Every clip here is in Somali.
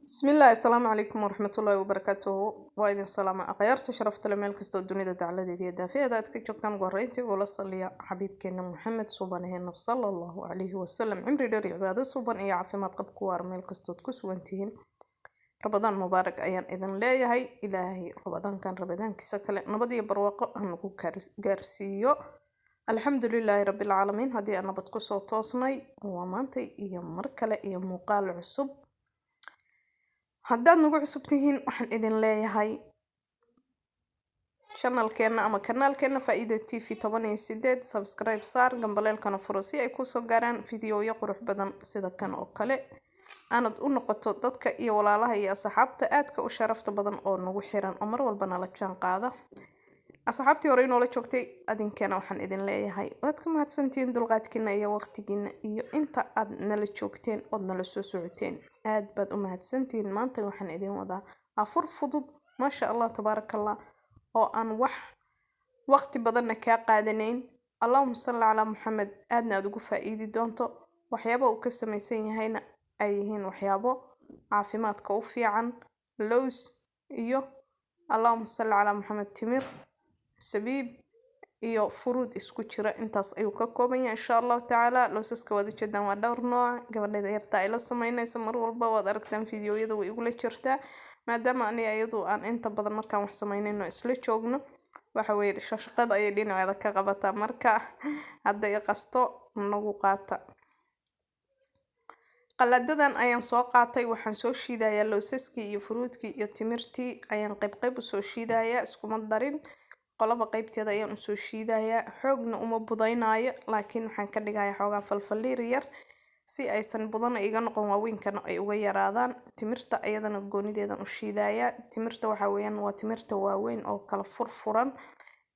Bismillahi, asalaamu calaykum waraxmatullaahi wabarakaatuhu. Waa idin salaama, akhyaarta sharafta leh, meel kastoo dunida dacladeeda iyo daafiyada aad ka joogtaan. Ugu horreyntii ula saliya xabiibkeena Muxamed, suubanaheena, sala Allahu calayhi wasalam. Cimri dheer iyo cibaado suuban iyo caafimaad qab ku waar meel kastood ku sugan tihiin. Rabadaan mubaarak ayaan idin leeyahay. Ilaahay rabadaankan rabadaankiisa kale nabad iyo barwaaqo hanagu gaarsiiyo. Alxamdulilaahi rabbilcaalamiin haddii aan nabad kusoo toosnay. Waa maantay iyo mar kale iyo muuqaal cusub. Haddaad nagu cusub tihiin, waxaan idin leeyahay channelkeena ama kanaalkeena Faa-iido TV 18 subscribe saar, gambaleelkana furo si ay kusoo gaaraan fideoyo qurux badan sida kan oo kale, aanad u noqoto dadka iyo walaalaha iyo asxaabta aadka u sharafta badan oo nagu xiran oo mar walba nala jaan qaada. Asxaabtii hore inoola joogtay, adinkeena waxaan idin leeyahay waad ka mahadsantihiin dulqaadkiina iyo waqtigiina iyo inta aad nala joogteen ood nala soo socoteen. Aad baad u mahadsantihiin. Maanta waxaan idin wadaa afur fudud, maasha Allah, tabaarakallah, oo aan wax waqti badanna kaa qaadanayn, allahuma salli calaa Muxamed, aadna aad ugu faa-iidi doonto. Waxyaaba uu ka samaysan yahayna ay yihiin waxyaabo caafimaadka u fiican: lows iyo, allahuma salli calaa Muxamed, timir, sabiib iyo furuud isku jira. Intaas ayuu ka kooban yahay, insha Allahu tacaala. Lowsaska waad ujeedaan, waa dhowr nooc. Gabadheeda yarta ay la sameynaysa mar walba waad aragtaan, fideoyada way igula jirtaa, maadaama aniga iyadu aan inta badan markaan wax sameynayno isla joogno. Waxa weye shaqada ayay dhinaceeda ka qabataa, marka hadday qasto nagu qaata. Qaladadan ayaan soo qaatay. Waxaan soo shiidayaa lowsaskii iyo furuudkii iyo timirtii ayaan qayb qayb usoo shiidayaa, iskuma darin. Qolaba qaybteeda ayaan usoo shiidayaa. Xoogna uma budaynaayo, laakiin waxaan ka dhigayaa xoogaa falfaliir yar si aysan budana iga noqon, waaweynkana ay uga yaraadaan. Timirta ayadana goonideedan u shiidayaa. Timirta waxaa weeyaan waa timirta waaweyn oo kala furfuran,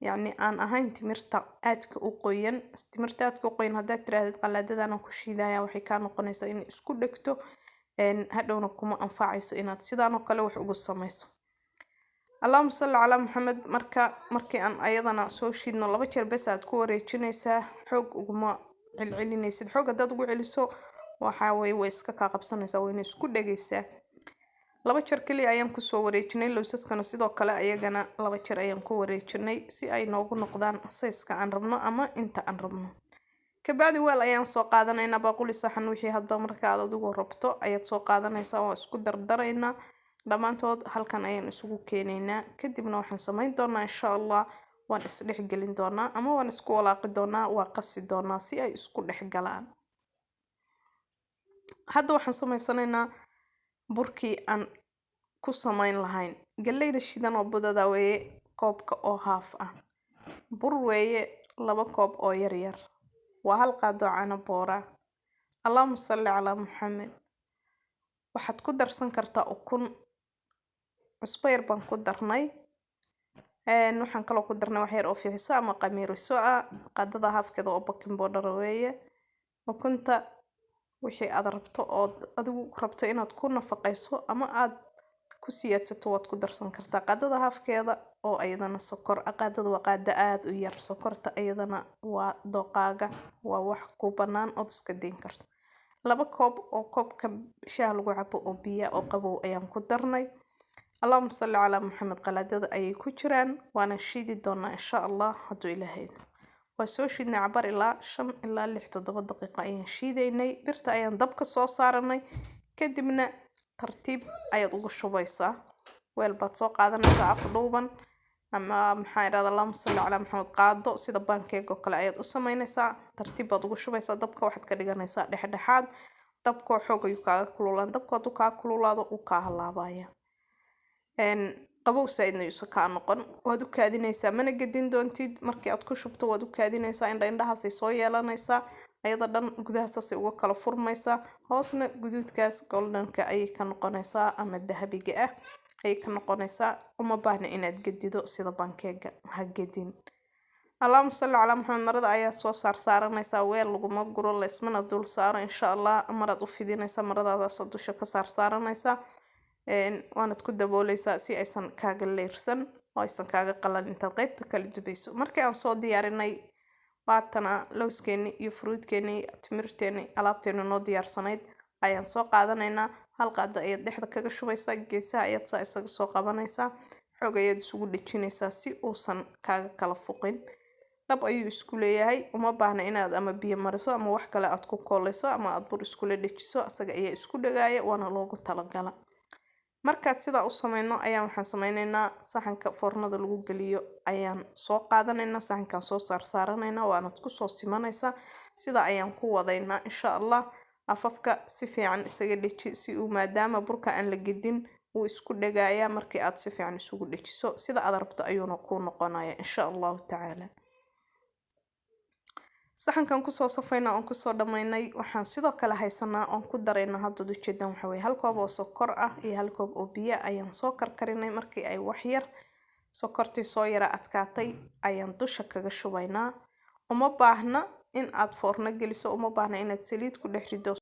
yacni aan ahayn timirta aadka u qoyan. Timirta aadka u qoyan haddaad tiraahdid qalaadadan ku shiidaya, waxay kaa noqonaysaa inay isku dhegto, hadhowna kuma anfacayso inaad sidaan oo kale wax ugu samayso. Allahuma salli calaa Maxamed. Marka markii aan ayadana soo shiidno, laba jeer bes aad ku wareejinaysaa, xoog uguma celcelinaysid. Xoog haddaad ugu celiso, waxaa weye way iska kaa qabsanaysaa, wayna isku dhegaysaa. Laba jeer kaliya ayaan kusoo wareejinay. Lowsaskana sidoo kale ayagana laba jeer ayaan ku wareejinay si ay noogu noqdaan sayska aan rabno ama inta aan rabno. Kabacdi weel ayaan soo qaadanaynaa, baaquli, saxan, wixii hadba marka aad adigu rabto ayaad soo qaadanaysaa. Waa isku dardaraynaa dhammaantood, halkan ayaan isugu keenaynaa. Kadibna waxaan samayn doonaa, insha Allah, waan isdhex gelin doonaa ama waan isku walaaqi doonaa, waa qasi doonaa si ay isku dhex galaan. Hadda waxaan samaysanaynaa burkii aan ku samayn lahayn. Galleyda shiidan oo budada weeye, koobka oo haaf ah. Bur weeye, 2 koob oo yaryar. Waa hal qaado caano boora. Allahuma salli calaa Muxamed. Waxaad ku darsan kartaa ukun. Cusbo yar baan ku darnay. Waxaan kaloo ku darnay wax yar oo fixiso ama qamiiriso ah. Qaadada haafkeeda oo baking powder weeye. Ukunta wixii aad rabto ood adigu rabto inaad ku nafaqeyso ama aad ku siyaadsato waad ku darsan kartaa. Qaadada haafkeeda oo ayadana sokor ah. Qaadada waa qaado aad u yar. Sokorta ayadana waa dooqaaga, waa wax ku bannaan ood iska dayn karto. 2 koob oo koobka shaaha lagu cabo oo biyo oo qabow ayaan ku darnay. Allahuma salli calaa Maxamed. Qalaadada ayay ku jiraan, waana shiidi doonaa, insha Allah, hadduu Ilaahay. Waa soo shiidnay cabar, ilaa 5 ilaa 6, 7 daqiiqo ayaan shiidaynay. Birta ayaan dabka soo saaranay. Kadibna tartiib ayaad ugu shubaysaa. Weel baad soo qaadanaysaa af dhuuban ama, maxaa idhahda, allahuma salli calaa Maxamed, qaado sida pancake oo kale ayaad u samaynaysaa. Tartiib baad ugu shubaysaa. Dabka waxaad ka dhiganaysaa dhexdhexaad. Dabka xoog ayuu kaaga kululaan. Dabka hadduu kaa kululaado, uu kaa halaabaya. Qabow saaidna yuusan kaa noqon. Waad u kaadinaysaa, mana gedin doontid. Markii aad ku shubto, waad u kaadinaysaa. Indha indhahaasay soo yeelanaysaa ayada dhan, gudaha saasay uga kala furmaysaa, hoosna guduudkaas goldenka ayay ka noqonaysaa ama dahabiga ah ayay ka noqonaysaa. Uma baahna inaad gedido sida pancake-ga, ha gedin. Allahuma salli calaa Maxamed. Marada ayaad soo saar saaranaysaa. Weel laguma guro, laysmana dul saaro, insha Allah. Maraad u fidinaysaa, maradaadaas dusha ka saar saaranaysaa, waanad ku dabooleysaa si aysan kaaga leyrsan oo aysan kaaga qalalin intaad qeybta kala dubayso. Markii aan soo diyaarinay, waatana lowskeeni iyo fruudkeeni, timirteeni, alaabteeni noo diyaarsanayd ayaan soo qaadanaynaa. Hal qaado ayaad dhexda kaga shubaysaa, geesaha ayaad saa isaga soo qabanaysaa, xoog ayaad isugu dhejinaysaa si uusan kaaga kala fuqin. Dhab ayuu isku leeyahay, uma baahna inaad ama biyo mariso ama wax kale aad ku kooleyso ama aad bur iskula dhejiso. Asaga ayaa isku dhagaaya, waana loogu talagala. Markaad sidaa u sameyno ayaan waxaan sameyneynaa saxanka foornada lagu geliyo ayaan soo qaadanaynaa, saxankaan soo saarsaaranaynaa, waanad kusoo simanaysaa. Sidaa ayaan ku wadaynaa insha Allah. Afafka si fiican isaga dheji si uu, maadaama burka aan la gedin, wuu isku dhagayaa. Markii aad si fiican isugu dhejiso, sida aad rabto ayuuna kuu noqonaya insha Allahu tacaala. Saxankan kusoo safaynaa oon kusoo dhamaynay. Waxaan sidoo kale haysanaa oon ku daraynaa haddaad ujeedaan waxa weye hal koob oo sokor ah iyo hal koob oo biyo ayaan soo karkarinay. Markii ay wax yar sokortii soo yara adkaatay ayaan dusha kaga shubaynaa. Uma baahna in aad foorno geliso, uma baahna inaad saliid ku dhex rido.